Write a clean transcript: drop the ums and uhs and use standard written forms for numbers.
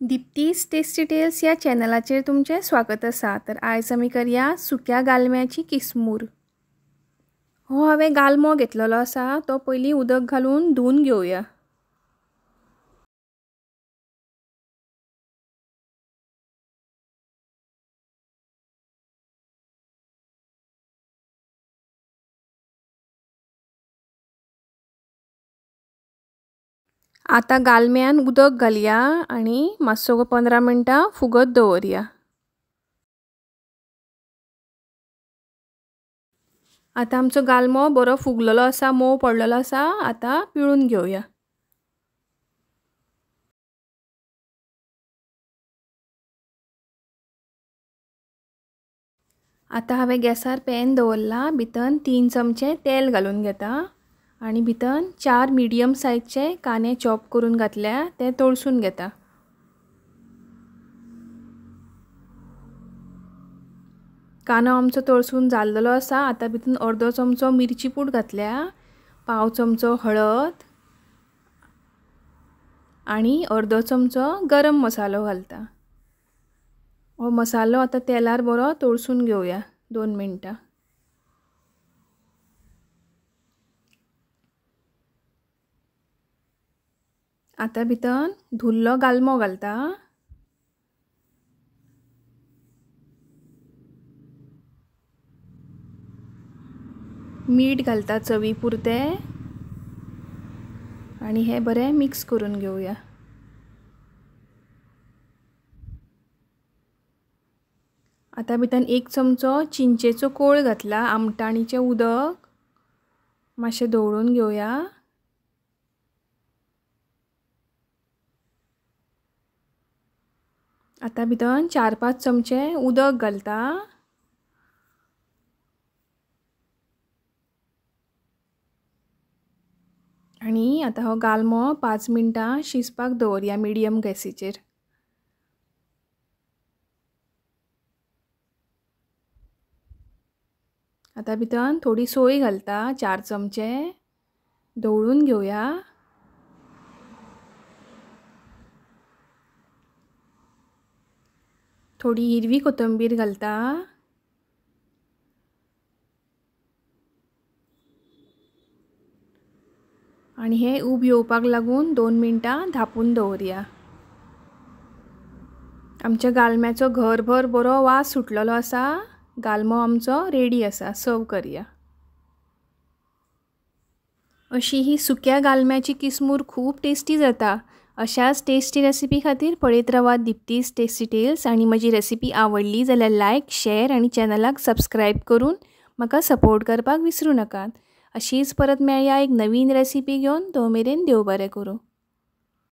दीप्तीस tasty tales या चॅनलाचेर तुमचें स्वागत आसा। तर आयज आमी करया सुक्या गालम्याची किसमूर। हो हांवें गालमो घेतलेलो आसा, तो पयलीं उदक घालून धुवन घेवया। आतां गालम्यान उदक घालया आनी मातसो 15 मिनटां फुगत दवरया। आतां आमचो गालमो बरो फुगलेलो आसा, मोव पडलेलो आसा। आतां पिळून घेवया। आतां हांवें गॅसार पॅन दवरला, भितर 3 चमचे तेल घालून घेता आनी भितर 4 मिडियम सायजचे कांदे चॉप करून घातल्या ते तळसून घेता। कांदो आमचो तळसून जाल्लो आसा। आतां भितर अर्दो चमचो मिरची पूड घातल्या, 1/4 चमचो हळद आनी अर्दो चमचो गरम मसालो घालता। हो मसालो आतां तेलार बरो तळसून घेवया 2 मिनटां। आतां भितर धुल्लो गालमो घालता। मीठ घालता चवी पुरते आनी हे बरें मिक्स करून घेवया। आतां भितर 1 चमचो चिंचेचो कोळ घातला, आमटाणीचें उदक मातशें दवरून घेवया। आतां भितर 4-5 चमचे उदक घालता। आनी आतां हो गालमो 5 मिनटां शिजपाक दवरया मिडियम गॅसीचेर। आतां भितर थोडी सोय घालता, 4 चमचे, दवरून घेवया। थोडी हिरवी कोथंबीर घालता। आनी हे उब येवपाक लागून 2 मिनटां धांपून दवरया। आमच्या गालम्याचो घरभर बरो वास सुटलेलो आसा। गालमो आमचो रेडी आसा, सर्व करया। अशी ही सुक्या गालम्याची किसमूर खूब टेस्टी जाता। अशाच टेस्टी रेसिपी खातीर पळयत रावात दीप्तीस टेस्टी टेल्स। आनी म्हजी रेसिपी आवडली जाल्यार लायक, शेअर आनी चॅनलाक सबस्क्रायब करून म्हाका सपोर्ट करपाक विसरूं नाकात। अशीच परत मेळया एक नवीन रेसिपी घेवन। तो मेरेन देव बरें करूं।